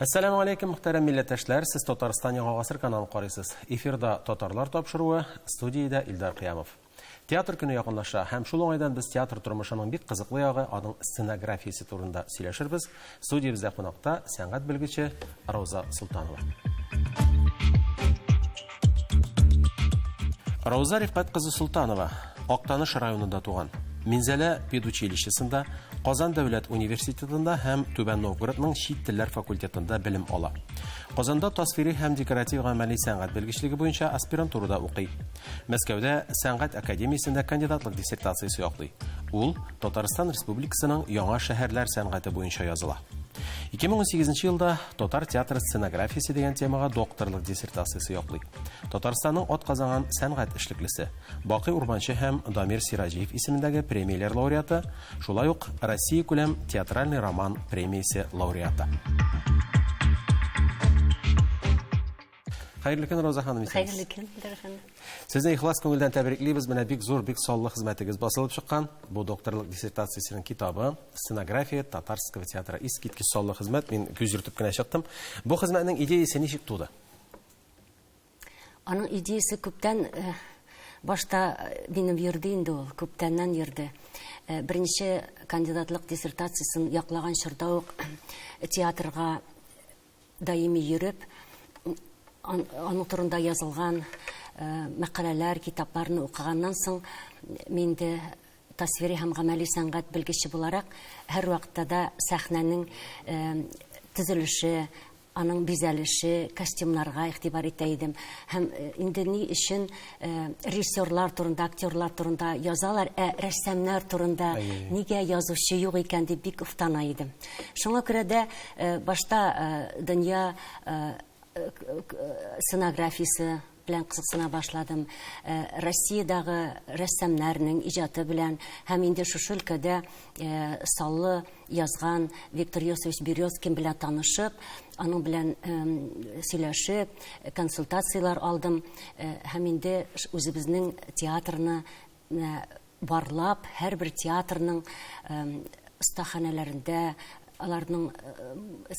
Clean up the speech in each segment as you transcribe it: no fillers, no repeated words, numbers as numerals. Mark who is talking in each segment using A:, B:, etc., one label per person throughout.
A: Әссәламу алейкум, мөхтәрәм милләттәшләр! Сез Татарстан Яңа Гасыр каналын карыйсыз. Эфирда Татарлар тапшыруы, студиядә Илдар Кыямов. Театр көне якынлаша һәм шул уңайдан без театр тормышының бик кызыклы ягы, аның сценографиясе турында сөйләшербез. Студиябездә кунакта сәнгать белгече Рауза Солтанова. Рауза Рифкать кызы Солтанова Актаныш районында туган. Минзәлә педучилищесында, Казан дәүләт университетында һәм Түбән Новгородның чит телләр факультетында белем ала. Казанда тасвири һәм декоратив гамәли сәнгать белгечлеге буенча аспирантурада укый. Мәскәүдә сәнгать академиясендә кандидатлык диссертациясе яклый. Ул Татарстан Республикасының яңа шәһәрләр сәнгате буенча языла. 2018 елда Татар театры сценографиясе дигән темага докторлык диссертациясе яклый. Татарстанның атказанган сәнгать эшлеклесе, Бакый Урманче һәм Дамир Сираҗиев исемендәге премияләр лауреаты, шулай ук Россиякүләм театральный роман премиясе лауреаты. Хәерле көн, Роза ханым, исәнмесез.
B: Хәерле көн, Илдар әфәнде.
A: Сезне ихлас күңелдән тәбриклибез. Менә бик зур, бик саллы хезмәтегез басылып чыккан. Бу докторлык диссертациясенең китабы Сценография татарского театра. Искиткеч саллы хезмәт. Мин күз йөртеп кенә чыктым. Бу хезмәтнең идеясе ничек туды?
B: Аның идеясе күптән э, башта э, минем йөрде инде ул, күптәннән йөрде. Э, беренче кандидатлык диссертациясен яклаган чорда ук театрга даими йөреп, аның турында язылган мәкаләләр, китапларны укыганнан соң, мин инде тасвири һәм гамәли сәнгать белгече буларак, һәрвакытта да сәхнәнең төзелеше, аның бизәлеше, костюмнарга игътибар итә идем. Һәм инде ни өчен режиссерлар турында, актерлар турында язалар, ә рәссамнар турында нигә язучы юк икән дип бик уфтана идем. Шуңа күрә дә башта дөнья сценографиясе белән кызыксына башладым. Россиядәге рәссамнарның иҗаты белән һәм инде шушы өлкәдә саллы язган Виктор Йосович Березкин белән танышып, аның белән сөйләшеп, консультацияләр алдым һәм инде үзебезнең театрны барлап, һәрбер театрның остаханәләрендә, аларның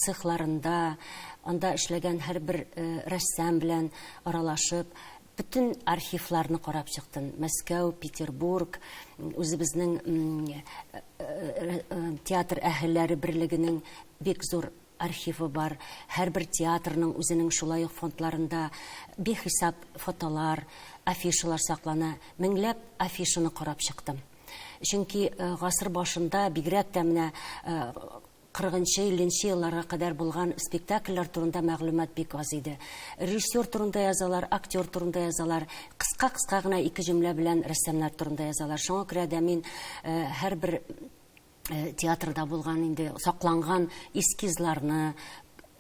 B: цехларында, анда эшләгән һәрбер рәссам белән аралашып, бөтен архивларны карап чыктым. Мәскәү, Петербург, үзебезнең театр әһелләре берлегенең бик зур архивы бар. Һәрбер театрның үзенең шулай ук фондларында бихисап фотолар, афишалар саклана. Меңләп афишаны карап чыктым. Чөнки э, гасыр башында бигрәк тә менә 40-нчы, э, 50-нче елларга кадәр булган спектакльләр турында мәгълүмат бик аз иде. Режиссер турында язалар, актер турында язалар, кыска-кыска гына ике җөмлә белән рәссамнар турында язалар. Шуңа күрә дә мин э, һәрбер Э, театрда булган инде сакланган эскизларны,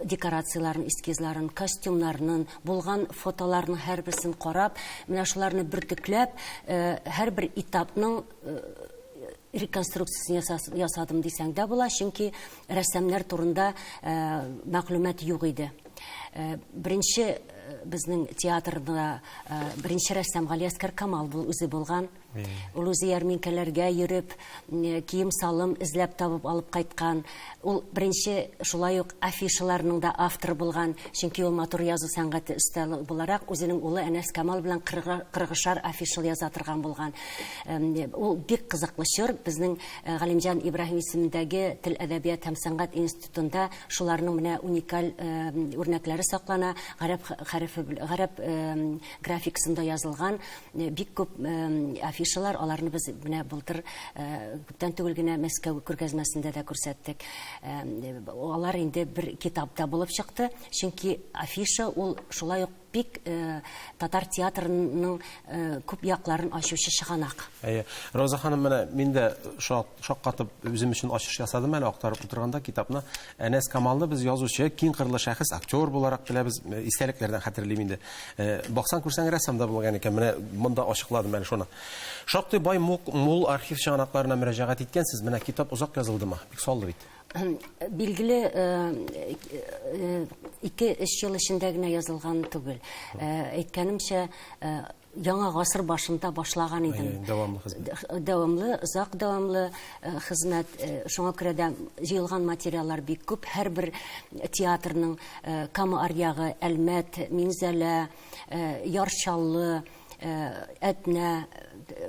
B: декорацияләрен, эскизларын, костюмнарның, булган фотоларның һәрберсен карап, менә шуларны бөртекләп, э, һәрбер этапның э, реконструкциясен ясадым дисәң дә була, чөнки рәссамнар турында мәгълүмат юк иде. Беренче безнең театрда беренче рәссам Галиәскәр Камал үзе булган. Ул үзе ярминкәләргә йөреп, кием-салым эзләп табып алып кайткан. Ул беренче шулай ук афишаларның да авторы булган, чөнки ул матур язу сәнгате осталы буларак үзенең улы Әнәс Камал белән кырыгышар афиша яза торган булган. Ул бик кызыклы чор. Безнең э, Галимҗан Ибраһим исемендәге тел, әдәбият һәм сәнгать институтында шуларның менә уникаль үрнәкләре саклана. Гарәп хәрефе, гарәп графикасында язылган Бик күп афишалар, аларны без менә былтыр күптән түгел генә Мәскәү күргәзмәсендә дә күрсәттек. Алар инде бер китапта булып чыкты, чөнки афиша ул шулай ук бик татар театрының күп якларын ачучы чыганак.
A: Әйе. Роза ханым, менә мин дә шаккатып үзем өчен ачыш ясадым әле актарып утырганда китапны. Әнәс Камалны без язучы, киң кырлы шәхес, актер буларак беләбез, истәлекләрдән хәтерлим инде. Э, баксаң күрсәң рәссам да булган икән. Менә монда ачыкладым әле шуны. Шактый бай мул архив чыганакларына мөрәҗәгать иткәнсез. Менә китап озак язылдымы? Бик саллы бит.
B: Билгеле, 2-3 ел эчендә генә язылган түгел. Әйткәнемчә, Яңа гасыр башында башлаган идем.
A: Дәвамлы хезмәт.
B: Дәвамлы, озак дәвамлы хезмәт. Шуңа күрә дә җыелган материаллар бик күп. Һәрбер театрның Кама аръягы, Әлмәт, Минзәлә, Яр Чаллы, Әтнә,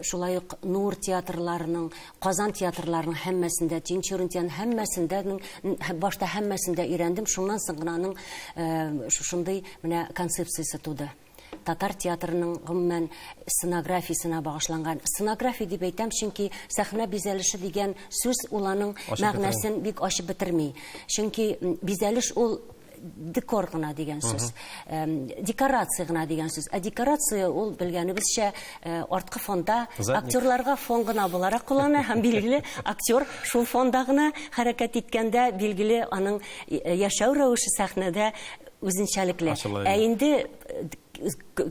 B: шулай ук Нур театрларының, Казан театрларының һәммәсендә, Тинчурин театрының һәммәсендә, башта һәммәсендә өйрәндем. Шуннан соң гына аның шушындый менә концепциясе туды. Татар театрының гомумән сценографиясенә багышланган. Сценография дип әйтәм, чөнки сәхнә бизәлеше дигән сүз ул аның мәгънәсен бик ачып бетерми. Чөнки бизәлеш ул декор гына дигән сүз, декорация гына дигән сүз. Ә декорация ул, белгәнебезчә, арткы фонда актерларга фон гына буларак куллана һәм билгеле актер шул фонда гына хәрәкәт иткәндә, билгеле аның яшәү рәвеше сәхнәдә үзенчәлекле. Ә инде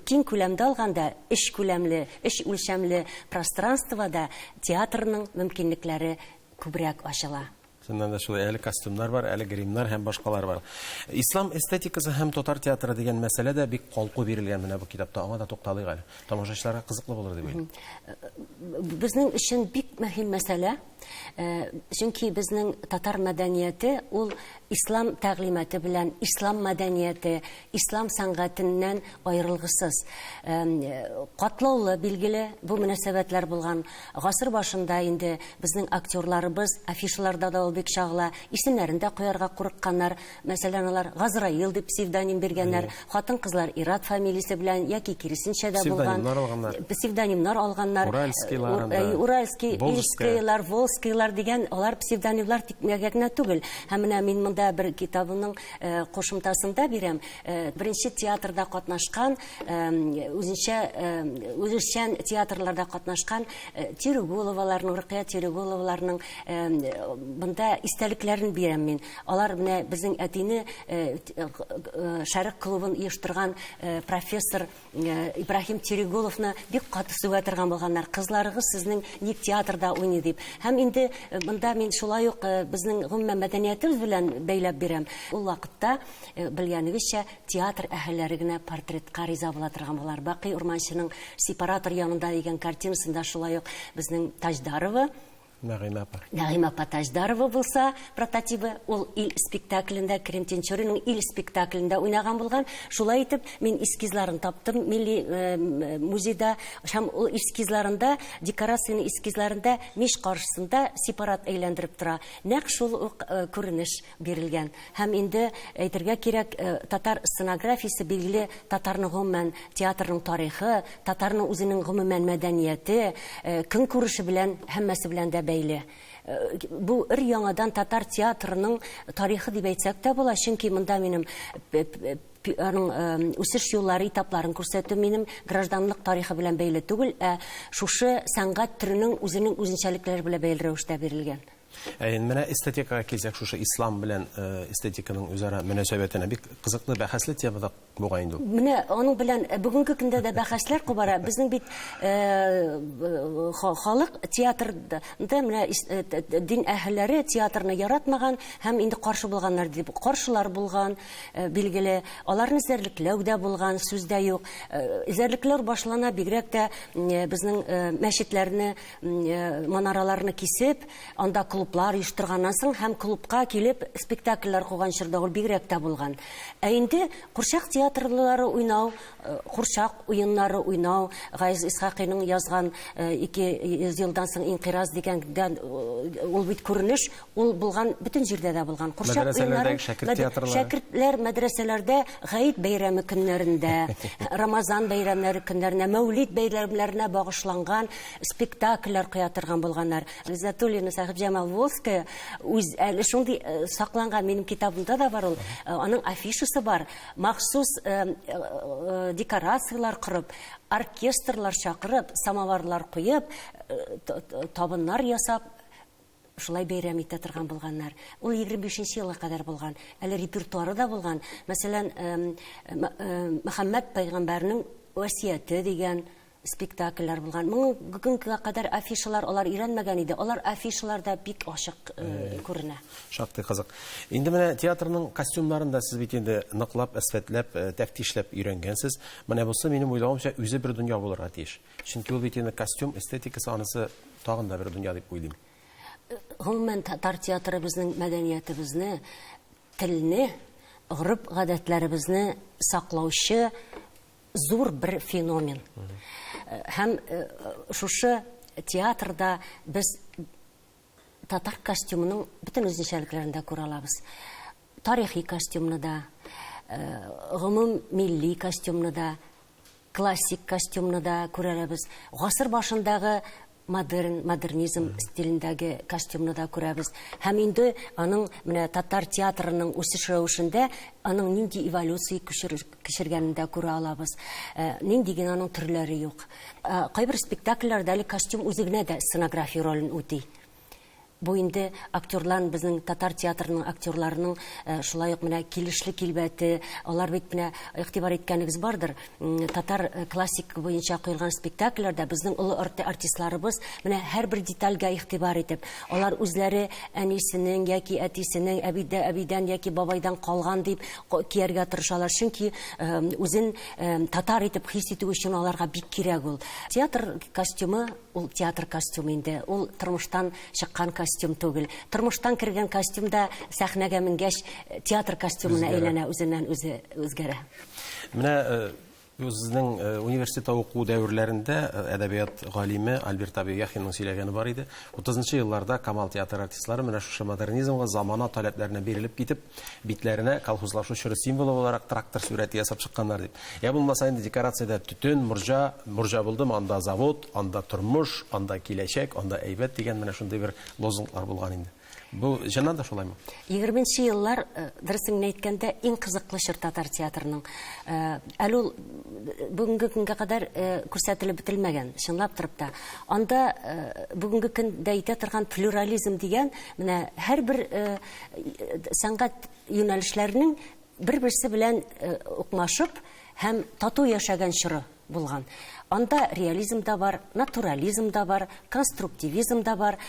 B: киң күләмдә алганда, өч күләмле, өч үлчәмле пространствода театрның мөмкинлекләре күбрәк ачыла.
A: Чыннан да шулай, әле костюмнар бар, әле гримнар һәм башкалар бар. Ислам эстетикасы һәм татар театры дигән мәсьәлә дә бик калку бирелгән менә бу китапта. Аңа да тукталыйк әле. Тамашачыларга кызыклы булыр дип уйлыйм.
B: Безнең өчен бик мөһим мәсьәлә. Чөнки безнең татар мәдәнияте ул ислам тәгълиматы белән, ислам мәдәнияте, ислам сәнгатеннән аерылгысыз. Катлаулы, билгеле, бу мөнәсәбәтләр булган. Гасыр башында инде безнең актерларыбыз, афишаларда да ул бик чагыла, исемнәрен дә куярга курыкканнар. Мәсәлән, алар Газраил дип псевдоним биргәннәр. Хатын-кызлар ир-ат фамилиясе белән яки киресенчә дә булган.
A: Псевдонимнар алганнар.
B: Псевдонимнар алганнар.
A: Уральскийлар анда.
B: Уральский, Ильскийлар, Волжскийлар дигән алар псевдонимнар тикмәгә генә түгел. Һәм менә мин монда бер китабымның кушымтасында бирәм. Беренче театрда катнашкан, үзенчә үзешчән театрларда катнашкан Терегуловаларның, Рөкыя Терегуловаларның монда истәлекләрен бирәм мин. Алар менә безнең әтине Шәрык клубын оештырган профессор Ибраһим Терегуловны бик каты сүгә торган булганнар. Кызларыгыз сезнең ник театрда уйный дип. Һәм инде монда мин шулай ук безнең гомумән мәдәниятебез белән бәйләп бирәм. Ул вакытта, белгәнегезчә, театр әһелләре генә портретка риза була торган булалар. Бакый Урманчының Сепаратор янында дигән картинасында шулай ук безнең Таҗдарова,
A: Нәгыймә апа.
B: Нәгыймә апа Таҗдарова булса, прототибы, ул Ил спектаклендә, Керим Тинчуринның Ил спектаклендә уйнаган булган. Шулай итеп, мин эскизларын таптым милли музейда. Һәм ул эскизларында, декорациянең эскизларында мич каршысында сепарат әйләндереп тора. Нәкъ шул ук күренеш бирелгән. Һәм инде әйтергә кирәк, татар сценографиясе билгеле татарның гомумән театрның тарихы, татарның үзенең гомумән мәдәнияте, көнкүреше белән һәммәсе белән дә бәйле. Бу өр-яңадан татар театрының тарихы дип әйтсәк тә була, чөнки монда минем аның үсеш юллары, этапларын күрсәтү минем гражданлык тарихы белән бәйле түгел, ә шушы сәнгать төренең үзенең үзенчәлекләре белән бәйле рәвештә бирелгән.
A: Ә инде менә эстетикага килсәк, шушы ислам белән эстетиканың үзара мөнәсәбәтенә бик кызыклы, бәхәсле тема да бугай инде ул.
B: Менә аның белән бүгенге көндә дә бәхәсләр кубара. Безнең бит халык театрда менә дин әһелләре театрны яратмаган һәм инде каршы булганнар дип каршылар булган, билгеле. Аларны эзәрлекләү дә булган, сүз дә юк. Эзәрлекләр башлана бигрәк тә безнең мәчетләрне, манараларны кисеп, анда клублар оештырганнан соң һәм клубка килеп спектакльләр куйган чорда ул бигрәк тә булган. Ә инде курчак театрлары уйнау, курчак уеннары уйнау, Гаяз Исхакыйның язган 200 елдан соң инкыйраз дигәндән ул бит күренеш, ул булган бөтен җирдә дә булган. Курчак уеннары,
A: шәкерт театрлары.
B: Шәкертләр мәдрәсәләрдә Гаит бәйрәме көннәрендә, Рамазан бәйрәмнәре көннәренә, Мәүлид бәйрәмнәренә багышланган спектакльләр куя торган булганнар. Гыйззәтуллина Сәхибҗамал Волжская үз әле шундый сакланган минем китабымда да бар ул, аның афишасы бар. Махсус декорацияләр корып, оркестрлар чакырып, самоварлар куеп, табыннар ясап, шулай бәйрәм итә торган булганнар. Ул 25 елга кадәр булган. Әле репертуары да булган. Мәсәлән, Мөхәммәд пәйгамбәрнең васияте дигән спектакльләр булган. Моның бүгенгә кадәр афишалар алар өйрәнмәгән иде. Алар афишаларда бик ачык күренә.
A: Шактый кызык. Инде менә театрның костюмнарын да сез бит инде ныклап, әсфәтләп, тәфтишләп өйрәнгәнсез. Менә бусы, минем уйлавымча, үзе бер дөнья булырга тиеш. Чөнки ул бит инде костюм эстетикасы анысы тагын да бер дөнья дип уйлыйм.
B: Гомумән, татар театры безнең мәдәниятебезне, телне, гореф-гадәтләребезне саклаучы зур бер феномен. Һәм шушы театрда без татар костюмының бөтен үзенчәлекләрен дә күрә алабыз. Тарихи костюмны да, гомум милли костюмны да, классик костюмны да күрә алабыз. Гасыр башындагы модерн, модернизм стилендәге костюмны да күрәбез. Һәм инде аның менә татар театрының үсеш рәвешендә аның нинди эволюция кичергәнен дә күрә алабыз. Нинди генә аның төрләре юк. Кайбер спектакльләрдә әле костюм үзе генә дә сценография ролен үти. Бу инде актерлар, безнең татар театрының актерларының шулай ук менә килешле килбәте, алар бит менә игътибар иткәнегез бардыр, татар классик буенча куелган спектакльләрдә безнең олы артистларыбыз менә һәрбер детальгә игътибар итеп, алар үзләре әнисенең яки әтисенең әбидә, әбидән яки бабайдан калган дип кияргә тырышалар, чөнки үзен татар итеп хис итү өчен аларга бик кирәк ул. Театр костюмы ул театр костюмы инде, ул тормыштан чыккан костюм түгел. Тормыштан кергән костюм да сәхнәгә менгәч театр костюмына әйләнә, үзеннән үзе үзгәрә.
A: Менә үзенең университетта уку дәверләрендә әдәбият галиме Альберт абый Яхинның сөйләгәне бар иде. 30 елларда Камал театры артистлары менә шушы модернизмга, замана таләпләренә бирелеп китеп, битләренә колхозлашу чоры символы буларак трактор сурәте ясап чыкканнар дип. Я булмаса инде декорациядә төтен, морҗа, морҗа булдымы, анда завод, анда тормыш, анда киләчәк, анда әйбәт дигән менә шундый бер лозунглар булган инде. Бу чыннан да шулаймы?
B: 20 еллар, дөресен генә әйткәндә, иң кызыклы чор татар театрының. Әле ул бүгенге көнгә кадәр күрсәтелеп бетелмәгән, чынлап торып та. Анда бүгенге көндә әйтә торган плюрализм дигән, менә һәрбер сәнгать юнәлешләренең бер-берсе белән укмашып һәм тату яшәгән чоры булган. Анда реализм да бар, натурализм да бар, конструктивизм да бар,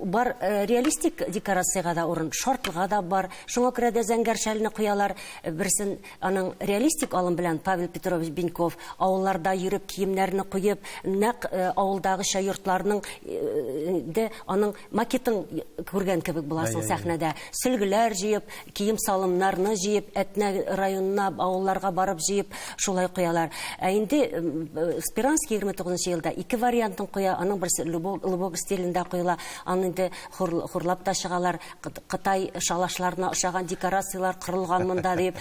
B: бар реалистик декорациягә дә урын, шартлыга да бар. Шуңа күрә дә зәңгәр шәлне куялар. Берсен аның реалистик алым белән Павел Петрович Беньков авылларда йөреп киемнәрне куеп, нәкъ авылдагыча йортларның дә аның макетын күргән кебек буласың сәхнәдә. Сөлгеләр җыеп, кием салымнарны җыеп, Әтнә районына, авылларга барып җыеп, шулай куялар. Ә инде Сперанский 29 елда ике вариантын куя, аның берсе лубок стилендә куела, аны инде хурлап та чыгалар, Кытай шалашларына ошаган декорациялар корылган монда дип,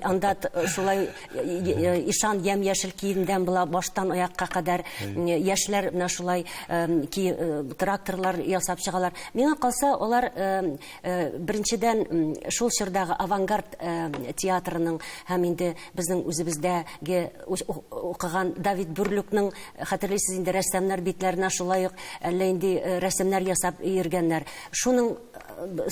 B: анда шулай ишан ямь-яшел киемдән була, баштан аякка кадәр яшьләр менә шулай тракторлар ясап чыгалар. Миңа калса, алар беренчедән шул чордагы авангард театрының һәм инде безнең үзебездәге укыган Давид Бүрлүкнең, хәтерлисез инде, рәссамнар битләренә шулай ук әллә инде рәсемнәр ясап йөргәннәр. Шуның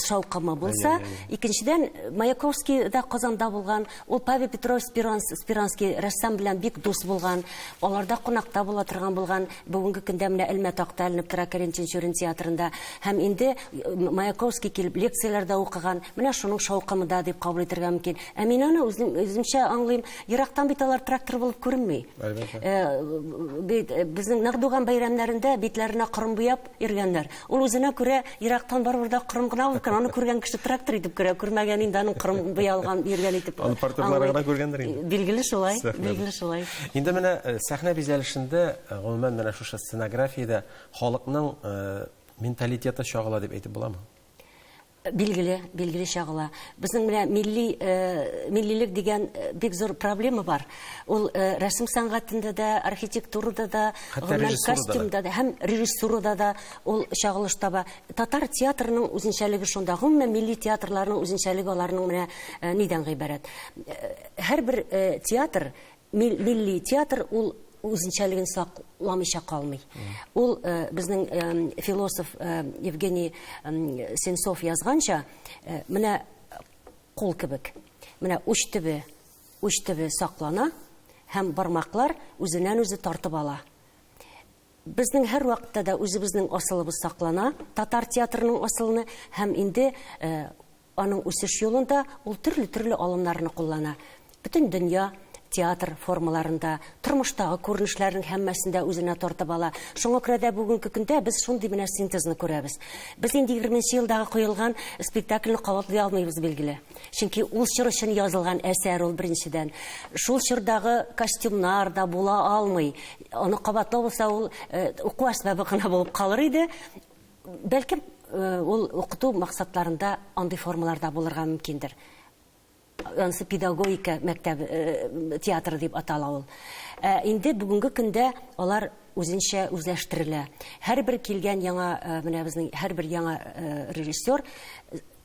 B: шаукымы булса, икенчедән Маяковский да Казанда булган, ул Павел Петрович Сперанский рәссам белән бик дус булган, аларда кунакта була торган булган. Бүгенге көндә менә элмә такта эленеп тора Кәрим Тинчурин театрында. Һәм инде Маяковский килеп лекцияләрдә укыган. Менә шуның шаукымы да дип кабул итәргә мөмкин. Ә мин аны үземчә аңлыйм. Ерактан бит алар трактор булып күренми. Безнең Нардуган бәйрәмнәрендә битләренә корым буяп йөргәннәр. Ул үзенә күрә ерактан барыбер дә корым гына булып күренә. Аны күргән кеше трактор итеп күрә, күрмәгән инде аның корым буялган йөргән итеп.
A: Аны партнерлары гына күргәндер инде.
B: Билгеле шулай, билгеле шулай.
A: Инде менә сәхнә бизәлешендә, гомумән менә шушы сценографиядә халыкның менталитеты чагыла дип әйтеп буламы?
B: Билгеле, билгеле чагыла. Безнең менә миллилек дигән бик зур проблема бар. Ул рәсем сәнгатендә дә, архитектурада да, гомумән костюмда да, һәм режиссурада да ул чагылыш таба. Татар театрының үзенчәлеге шунда. Гомумән милли театрларның үзенчәлеге аларның менә нидән гыйбарәт. Һәрбер театр, милли театр ул үзенчәлеген сакламыйча калмый. Ул безнең философ Евгений Сенцов язганча, менә кул кебек. Менә уч төбе саклана һәм бармаклар үзеннән үзе тартып ала. Безнең һәрвакытта да үзебезнең асылыбыз саклана, татар театрының асылыны, һәм инде аның үсеш юлында ул төрле-төрле алымнарны куллана. Бөтен дөнья театр формаларында, тормыштагы күренешләрнең һәммәсен дә үзенә тартып ала. Шуңа күрә дә бүгенге көндә без шундый менә синтезны күрәбез. Без инде 20 елдагы куелган спектакльне кабатлый алмыйбыз, билгеле. Чөнки ул чор өчен язылган әсәр ул беренчедән. Шул чордагы костюмнар да була алмый. Аны кабатлау булса, ул уку әсбабы гына булып калыр иде. Бәлкем, ул укыту максатларында андый формаларда булырга мөмкиндер. Анысы педагогика мәктәбе театры дип атала ул. Ә инде бүгенге көндә алар үзенчә үзләштерелә. Һәрбер килгән яңа, менә безнең һәрбер яңа режиссер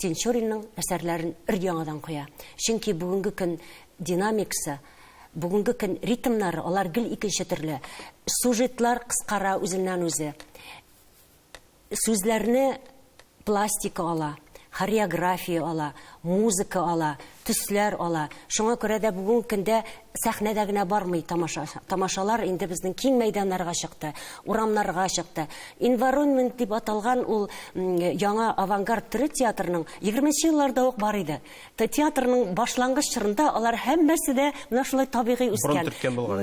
B: Тинчуринның әсәрләрен өр-яңадан куя. Чөнки бүгенге көн динамикасы, бүгенге көн ритмнары, алар гел икенче төрле. Сюжетлар кыскара үзеннән-үзе. Сүзләрне пластика ала, хореография ала, музыка ала, төсләр ала. Шуңа күрә дә бүгенге көндә сәхнәдә генә бармый тамаша. Тамашалар инде безнең киң мәйданнарга чыкты, урамнарга чыкты. Environment дип аталган ул яңа авангард төре театрның 20 елларда ук бар иде. Театрның башлангыч чорында алар һәммәсе дә менә шулай табигый үскән.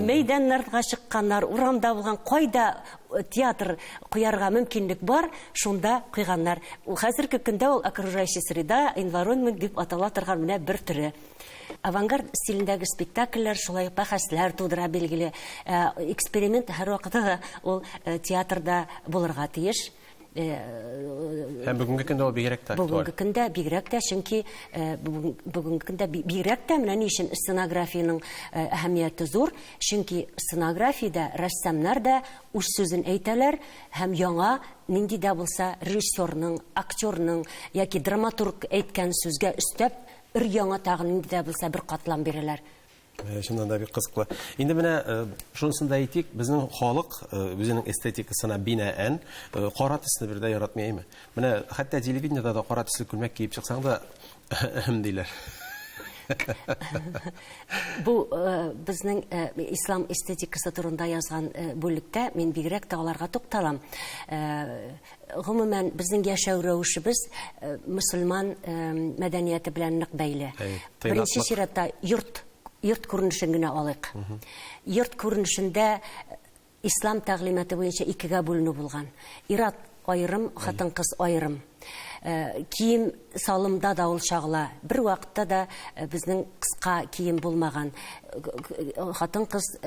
B: Мәйданнарга чыкканнар, урамда булган, кайда театр куярга мөмкинлек бар, шунда куйганнар. Хәзерге көндә ул окружающая среда, environment дип атала торган менә бер төре. Авангард стилендәге спектакльләр шулай ук бәхәсләр тудыра, билгеле. Эксперимент һәрвакытта да ул театрда булырга тиеш.
A: Һәм бүгенге көндә ул бигрәк тә актуаль.
B: Бүгенге көндә бигрәк тә, чөнки бүгенге көндә бигрәк тә менә ни өчен сценографиянең әһәмияте зур, чөнки сценографиядә рәссамнар да үз сүзен әйтәләр һәм яңа нинди дә булса режиссерның, актерның яки драматург әйткән сүзгә өстәп өр-яңа тагын нинди дә булса бер катлам бирәләр.
A: Чыннан да бик кызыклы. Инде менә шунысын да әйтик, безнең халык үзенең эстетикасына бинаән кара төсне бер дә яратмый, әйме? Менә хәтта телевидениедә дә кара төсле күлмәк киеп чыксаң да, эһем диләр.
B: Бу безнең ислам эстетикасы турында язган бүлектә мин бигрәк тә аларга тукталам. Гомумән, безнең яшәү рәвешебез мөселман мәдәнияте белән нык бәйле. Беренче чиратта йорт, йорт күренешен генә алыйк. Йорт күренешендә ислам тәгълиматы буенча икегә бүленү булган. Ир-ат аерым, хатын-кыз аерым. Кием салымда да ул чагыла. Бер вакытта да безнең кыска кием булмаган. Хатын-кыз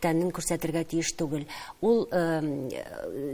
B: тәнен күрсәтергә тиеш түгел. Ул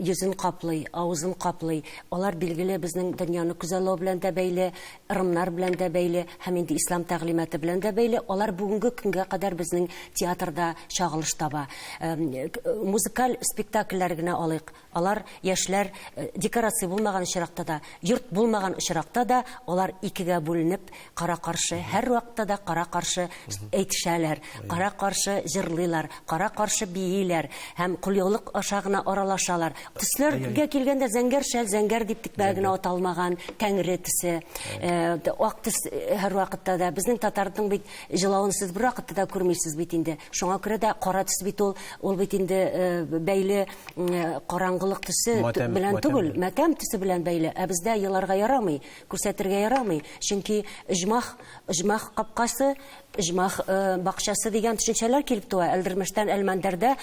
B: йөзен каплый, авызын каплый. Алар билгеле безнең дөньяны күзаллау белән дә бәйле, ырымнар белән дә бәйле һәм инде ислам тәгълиматы белән дә бәйле. Алар бүгенге көнгә кадәр безнең театрда чагылыш таба. Музыкаль спектакльләр генә алыйк. Алар яшьләр декорация булмаган очракта да, йорт булмаган очракта да, алар икегә бүленеп, кара-каршы, һәрвакытта да кара-каршы әйтешәләр, кара-каршы җырлыйлар, кара-каршы бииләр һәм кулъяулык аша гына аралашалар. Төсләргә килгәндә зәңгәр шәл, зәңгәр дип тикмә генә аталмаган, тәңре төсе, ак төс һәрвакытта да. Безнең татарның бит җылавын сез бервакытта да күрмисез бит инде. Шуңа күрә дә кара төс бит ул, ул бит инде бәйле караңгылык төсе белән түгел, матәм төсе белән бәйле. Ә бездә еларга ярамый, күрсәтергә ярамый. Чөнки оҗмах, оҗмах капкасы, оҗмах бакчасы дигән төшенчәләр килеп туа. Әлдермештән Әлмәндәрдә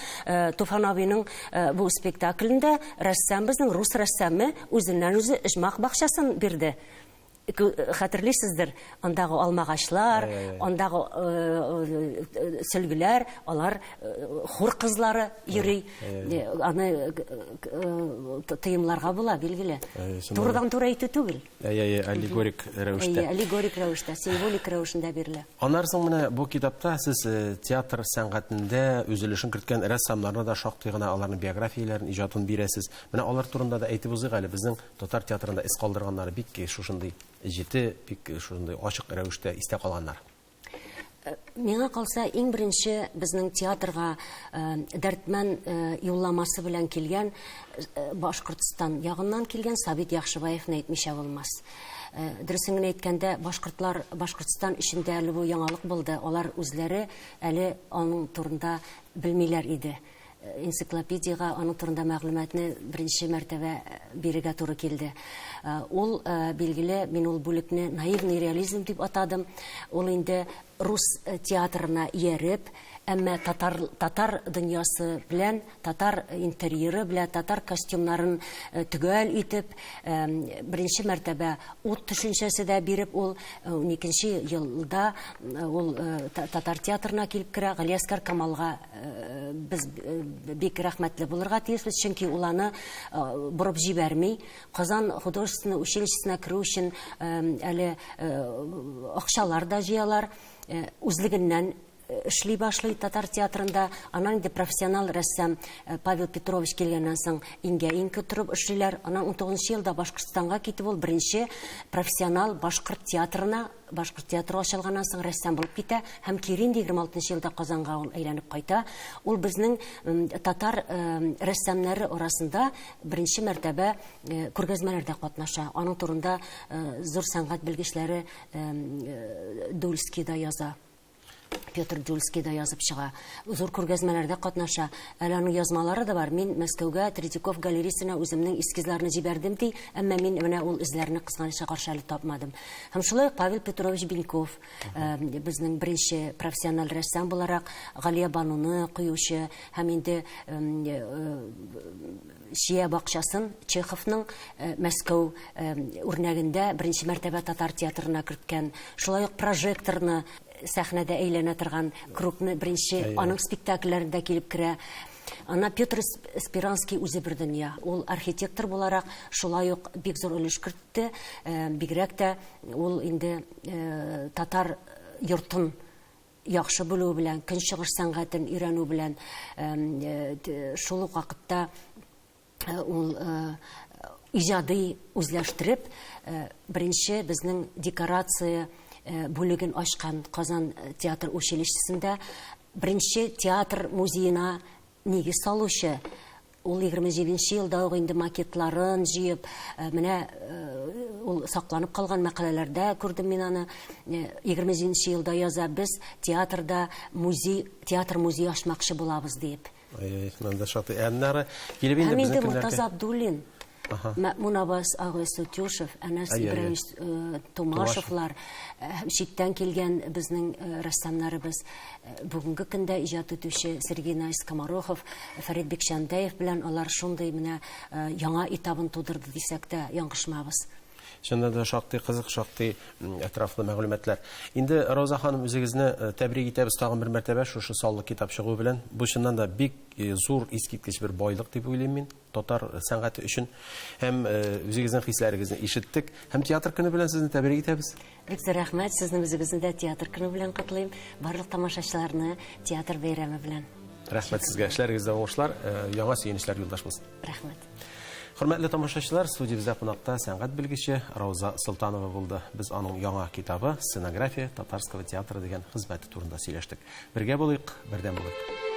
B: Туфан абыйның бу спектаклендә рәссам безнең рус рәссамы үзеннән-үзе оҗмах бакчасын бирде. Хәтерлисездер, андагы алмагачлар, андагы сөлгеләр, алар хур кызлары йөри. Аны тыемларга була, билгеле. Турыдан-туры әйтү түгел.
A: Әй, аллегорик рәвештә.
B: Әй, аллегорик рәвештә, символик рәвешендә бирелә.
A: Аннары соң менә бу китапта сез театр сәнгатендә үз өлешен керткән рәссамнарны да шактый гына аларның биографияләрен, иҗатын бирәсез. Менә алар турында да әйтеп узыйк әле. Безнең татар театрында эз калдырганнары бик шушындый җете, бик шушындый ачык рәвештә истә калганнар.
B: Миңа калса, иң беренче безнең театрга Дәрдмән юлламасы белән килгән Башкортстан ягыннан килгән Сабит Яхшыбаевны әйтмичә булмас. Дөресен генә әйткәндә, башкортлар Башкортстан эчендә әле бу яңалык булды. Алар үзләре әле аның турында белмиләр иде. Энциклопедиягә аның турында мәгълүматны беренче мәртәбә бирергә туры килде. Ул, билгеле, мин ул бүлекне наивный реализм дип атадым. Ул инде рус театрына ияреп, әмма татар, татар дөньясы белән, татар интерьеры белән, татар костюмнарын төгәл итеп, беренче мәртәбә ут төшенчәсе дә биреп, ул 12 елда ул татар театрына килеп керә, Галиәсгар Камалга без бик рәхмәтле булырга тиешбез, чөнки ул аны борып җибәрми. Казан художественный училищесына керү өчен әле акчалар да җыялар. Үзлегеннән эшли башлый татар театрында. Аннан инде профессионал рәссам Павел Петрович килгәннән соң иңгә-иң торып эшлиләр. Аннан 19 елда Башкортстанга китеп ул беренче профессионал башкорт театрына, Башкорт театры ачылганнан соң рәссам булып китә һәм кире инде 26 елда Казанга ул әйләнеп кайта. Ул безнең татар рәссамнары арасында беренче мәртәбә күргәзмәләрдә катнаша. Аның турында зур сәнгать белгечләре Дульский да яза. Петр Дульский да язып чыга. Зур күргәзмәләрдә катнаша. Әле аның язмалары да бар. Мин Мәскәүгә Третьяков галереясына үземнең эскизларны җибәрдем ди, әмма мин менә ул эзләрне кызганычка каршы әле тапмадым. Һәм шулай ук Павел Петрович Беньков, безнең беренче профессиональ рәссам буларак Галия Бануны куючы һәм инде Чия бакчасын Чеховның Мәскәү үрнәгендә беренче мәртәбә татар театрына керткән. Шулай ук прожекторны сәхнәдә әйләнә торган кругны беренче аның спектакльләрендә килеп керә. Ана Петр Спиранский үзе бер дөнья. Ул архитектор буларак шулай ук бик зур өлеш кертте. Бигрәк тә ул инде татар йортын яхшы белүе белән, көнчыгыш сәнгатен өйрәнү белән, шул ук вакытта ул иҗади үзләштереп, беренче безнең декорация бүлеген ачкан Казан театр училищесында беренче театр музеена нигез салучы. Ул 27 елда ук инде макетларын җыеп, менә ул сакланып калган мәкаләләрдә күрдем мин аны. 27 елда яза, без театрда музей, театр музее ачмакчы булабыз диеп.
A: Ай-ай, монда шактый. Аннары килеп инде
B: безнең көннәргә. Муртаза Абдуллин, Мәкмун Аббас агай Сутюшев, Әнәс Ибраһимович Тумашевлар, читтән килгән безнең рәссамнарыбыз, бүгенге көндә иҗат итүче Сергей Наис Комарохов, Фәрит Бикчәнтәев белән алар шундый менә яңа этабын тудырды дисәк тә яңгышмабыз.
A: Чыннан да шактый кызык, шактый әтрафлы мәгълүматлар. Инде Роза ханым, үзегезне тәбрик итәбез тагын бер мәртәбә шушы саллы китап чыгуы белән. Бу чыннан да бик зур, искиткеч бер байлык дип уйлыйм мин татар сәнгате өчен. Һәм үзегезнең хисләрегезне ишеттек. Һәм театр көне белән сезне тәбрик итәбез.
B: Бик зур рәхмәт, сезнең үзегезне дә театр көне белән котлыйм. Барлык тамашачыларны театр бәйрәме белән.
A: Рәхмәт сезгә, эшләрегездә уңышлар, яңа сөенечләр юлдаш булсын.
B: Рәхмәт.
A: Хөрмәтле тамашачылар, студиябездә кунакта сәнгать белгече Рауза Солтанова булды. Без аның яңа китабы Сценография татарского театра дигән хезмәте турында сөйләштек. Бергә булыйк, бердәм булыйк.